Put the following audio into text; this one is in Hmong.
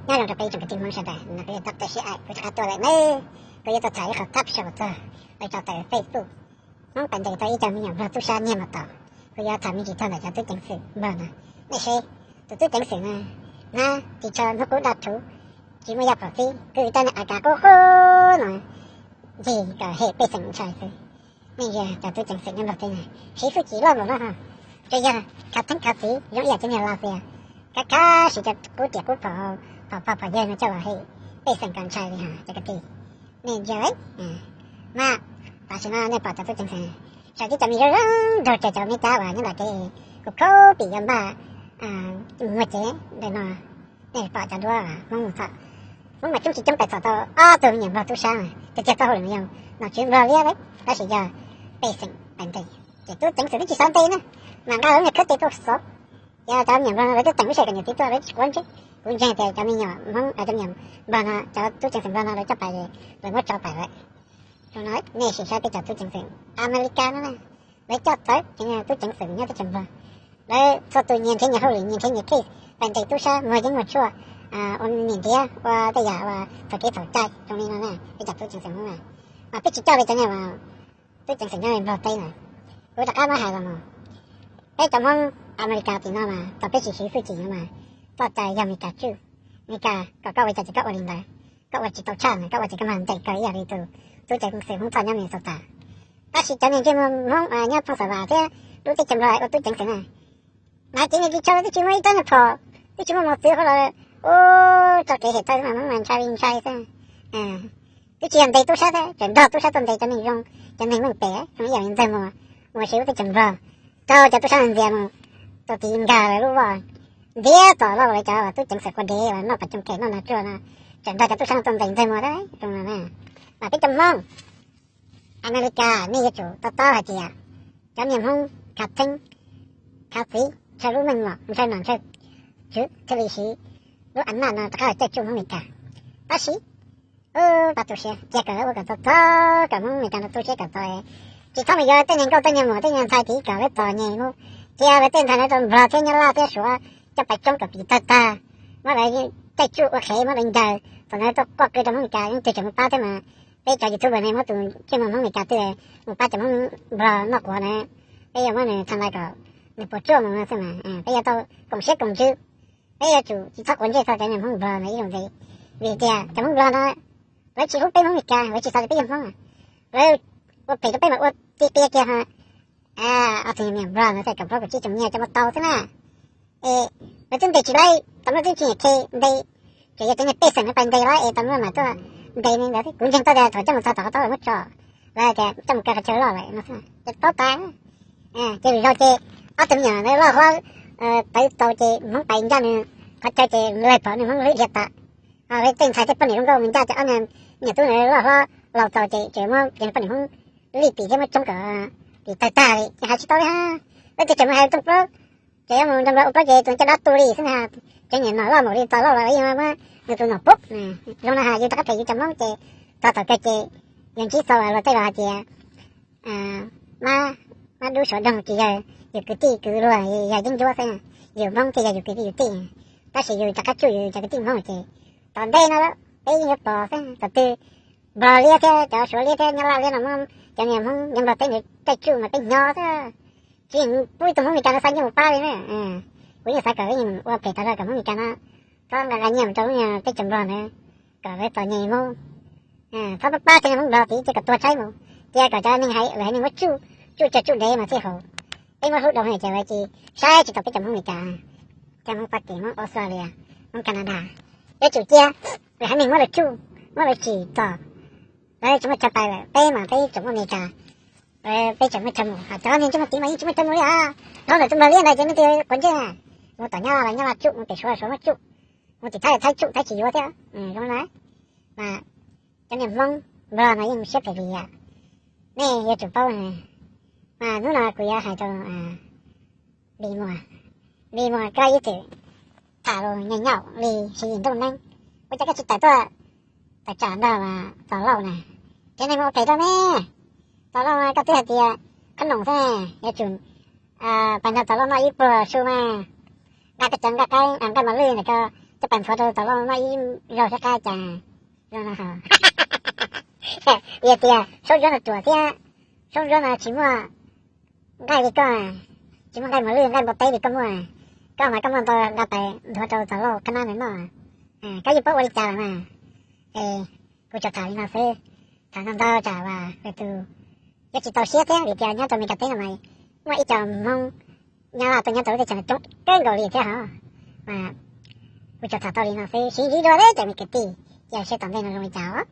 Nyob zoo rau peb tsoom kwv tij Hmoob sawv daws, no kuv yog Doctor Siab Aim, kuv rov qab tuaj lawm nawb. Kuv yuav tuaj tham ib qho thaib show txog lawv tso tawm Facebook, Hmoob pais ntes tau ib co me nyuam Nplog tub sab nyiag mus tos. Kuv yuav tham me ntsis txog ntawm cov tub ceev xwm Nplog no. Nej saib, tus tub ceev xwm no, hnab ris tsho hnub qub daj rhuv, tsis muaj yaj phom txib, kwv coj niag a kav qub qub no, ncig kom hem pej xeem ntshai xwb. Nej ntsia cov tub ceev xwm nyob Nplog teb no, siv hwj chim loj npaum no ho, tsuas yog khav theeb khav txiv zoo ib yam cov niag Lav Xias, khav khav siv cov qub riam qub phom, phom pog phom yawg no coj los hem pej xeem kom ntshai li hos cov kwv tij. Nej ntsia, mas tam sim no nej pom cov tub ceev xwm, saum tib cov me zoo zoo nraug raws cov Meskas uas nyob ntawm kev kuv khaub pim yuav npaj mus muag cev ntawm no. Nej pom cov duab Hmoob mus txhom, Hmoob mas coob tsis coob pais txhom tau ob tug me nyuam Nplog tub sab, tiag tiag txoj hauj lwm no yog nom tswv Nplog liab, tab sis yog pej xeem pais ntes, ces tub ceev xwm twb tsis xav ntes na, mam nqa lawv niag khawb tes tuaj xov. Ces cov me nyuam Nplog no lawv twb teem lub sij hawm kom niam txiv tuaj lawv tsis quav ntsej. Kuv ntseeg tias cov me nyuam Hmoob, cov me nyuam Nplog no cov tub ceev xwm Nplog no lawv coj pais, lawv muab tso pais lawm. Zoo no nej sim saib peb cov tub ceev xwm Amelikas no na, lawv coj txawv cov tub ceev xwm nyob teb chaws Nplog, lawv txhua tus nyias nrhiav nyias hauj lwm, nyias nrhiav nyias case, pais ntes tub sab muag yeeb muag tshuaj, ua niam ntiav, ua tej yam uas txhaum kev txhaum cai zoo li no na, peb cov tub ceev xwm Hmoob na. Mas peb tsis coj li cov niag uas tub ceev xwm nyob Nplog teb na. Kuv rov qab muab hais los mus, peb cov Hmoob Amelikas tim no mas tau peb tsis siv hwj chim no mas, txoj cai yog Meskas tsuj. Meskas kom koj ua cas ces koj ua li ntawd, koj ua tsis tau tshaj na, koj ua ces koj mag ntes kawg ib yam li tus tub ceev xwm Hmoob txoj nyob Minnesota. Tab sis cov niag ntsej muag Hmoob nyob Phooj Xas Vas thiab lub teb chaws Nplog ua tub ceev xwm na, mas cev niag ris tsho twb tsis muaj ib tug niag phom, twb tsis muaj mos txwv hauv los, ua txoj kev hem thawj mas Hmoob mas ntshai li ntshai xwb. Twb tsis yog ntes tub sab thiab, tseem nrog tub sab tuaj ntes cov neeg zoo, cov neeg meej pem zoo ib yam li Ntxawg Muas, mus ua si lub teb chaws Nplog, raug cov tub sab ntxias mus tua tiv nkag lawv lub voj, ntiab tom loj lawv cov tub ceev xwm qua dev uas noj pas cooj kem noj nag ruag no, tseem nrog cov tub sab tuaj ntes Ntxawg Muas thiab zoo no na. Mas peb cov Hmoob Amelikas nej yuav tsum to taub hais tias cov niag Hmoob khav theeb khav txiv ntshaw lub meej mom ntshaw nom ntshaw tswv thiaj li siv lub a naj no rov qab los caij tsuj Hmoob Meskas. Tab sis pab tu siab cia kom lawv ua kom txog txog kom Hmoob Meskas no tu siab kom txog, tsis txhob mus yuav tej niag nkauj tej niag muam tej niag ntxhais tid kom lawv txom nyem mus, cia lawv tej ntxhais no rau Nplog thiab Nyab Laj thiab Suav coj pais tsoob kom pim tawg tag, muab lawv caij tsuj ua qhev muab lawv ncaws, thaum ntawd tuaj quaj qw rau Hmoob Meskas yeej twg tseem mus pab thiab mas. Peb cov YouTuber ne muab tus ntsej muag Hmoob Meskas twg mus pab cov Hmoob Nplog noj quav na, peb yuav muab nws tha ntais kom nws puas tsuaj mus no xwb mas peb yuav tau koom siab koom ntsws. Peb yuav tsum tsis txhob quav ntsej txog cov niag Hmoob Nplog no ib zaug ntxiv, vim tias cov Hmoob Nplog no lawv tsis hlub peb Hmoob Meskas, lawv tsis xav tias peb yog Hmoob. Lawv ua phem rau peb mas ua tiag tiag kiag ho. Ob tug niag Nplog no xwb kom plaub kaum tsib tsoom nyiaj coj muab tau xwb na. Es lawv twb ntes tsis laib, tau mloog twb tsis nyiam khe ntes, ces yog cov niag pej xeem no pais ntes lawm es tau mloog mas tuaj ntes li ntawd. Kuv ntseeg tau tias thaum coj mus txog tom qhov taub lawv muab tso, lawv tias coj mus kaw qhov chaw loj lawm no xwb, ces paub tas. Ces vim yog ces ob tug me nyuam ntawd loj hlob tawv txaus ces Hmoob pais ncaj nws qhov chaw ces lawv pom nws Hmoob hlwb dhia tas. Lawv tej ntxhais tej poj niam zoo nkauj mus ncaj ces ob niag me nyuam tub ntawd loj hlob laus txaus ces tseem muab cov poj niam Hmoob lij pim thiab muab tsoob kom pim tawg tag li ces hais tsis tau li. Lawv tias tseem mus hais rooj plaub, ces yuav mus nrog Nplog ua plaub ces tus caj dab tu li xwb na. Cov niam no loj npaum li Txos Lauj los yeej muab nws tus nom pub. Zoo no yus rov qab phem yus cov Hmoob ces txog thaum kawg ces yus ntsib txog luag tej los hais tias mab dub suav doog ces yog yus kwv tij kwv luag yog yeeb ncuab xwb, yus Hmoob thiaj yog yus kwv tij yus tij. Tab sis yus rov qab tsuj yus cov kwv tij Hmoob ces tom ntej no peb yeej yuav pom xwb, thaum twg Nplog liab thiab cov Suav liab thiab Nyab Laj liab no muab cov niag Hmoob nyob Nplog teb ntawd caij tsuj mas peb hnyo xwb. Tsis pub ib tug Hmoob Meskas no xa nyiaj mus pab li na. Kuv yeej xav kom lawv mus ua phem tas zog kom Hmoob Meskas no txhob nqa nqa nyiaj mus rau lub teb chaws Nplog ntawd, kom lawv txom nyem Hmoob. Txhob pab pab cov niag Hmoob Nplog tid, cia kom tuag tshaib mus, cia kom cov neeg hais lawv hais neeg muab tsuj, tsuj cog tsuj dev mas thiaj haum. Peb muab hlub dhau ces lawv tsis saib tsis taus peb cov Hmoob Meskas, cov Hmoob Fab Kis, Hmoob Australia, Hmoob Canada. Yuav tsum cia lawv haiv neeg muab lawv tsuj, muab lawv tsim txom, lawv tsis muaj chaw pais lawm, peb mas peb tseem muaj Meskas, peb tseem muaj chaw mus. Cov neeg tsis muaj tid mas yeej tsis muaj chaw mus li os. Dhau ntawm tus Nplog liab ntawd ces leej twg quav ntsej na? Mus tom Nyab Laj los Nyab Laj tsuj, mus pem Suav los Suav muab tsuj, mus tim Thaib los Thaib tsuj, Thaib tsis yuav thiab. Zoo na, mas cov niag Hmoob Nplog no yeej siab phem li yam. Nej yuav tsum paub, mas hnub no kuv yuav hais rau Lis Muas, Lis Muas koj ib txwm tham lus nyaum nyaum li siv yim ntuj neeb, ua cas koj tsis tawm tuaj tawm tsam nrog Txos Lauj na? Cov neeg mus ua phem rau me, Txos Lauj mas koj twb hais tias qhob noom xwb, yuav tsum pais nrog Txos Lauj noj ib pluag su mas, nqa koj cov nqaij qaib nqaij mos lwj ntawm koj Coj pais nthuav rau Txaus Lauj noj ib zaug thiab qab cas zoo no. Yog tias Saub Ntsuab no ruam thiab, Saub Ntsuab no tsis muaj nqaij li koj, tsis muaj nqaij mos lwj nqaij npua teb li koj muaj, koj mas koj muaj ntau nqa pais nthuav rau Txaus Lauj qab nab nws noj. Koj yeej paub ua li cas lawm mas. Es kuv tsuas tham li no xwb, tham ntau ntau tsam uas tus yuav tsis txaus siab thiab vim tias nyob rau Meskas teb no mas muaj ib co Hmoob Nyab Laj tuaj nyob rau lub teb chaws no coob kawg nkaus li thiab hos. Mas kuv tsuas tham tau li no xwb, sib ntsib dua lawm cov me kwv tij, cia seb tom ntej no zoo li cas os.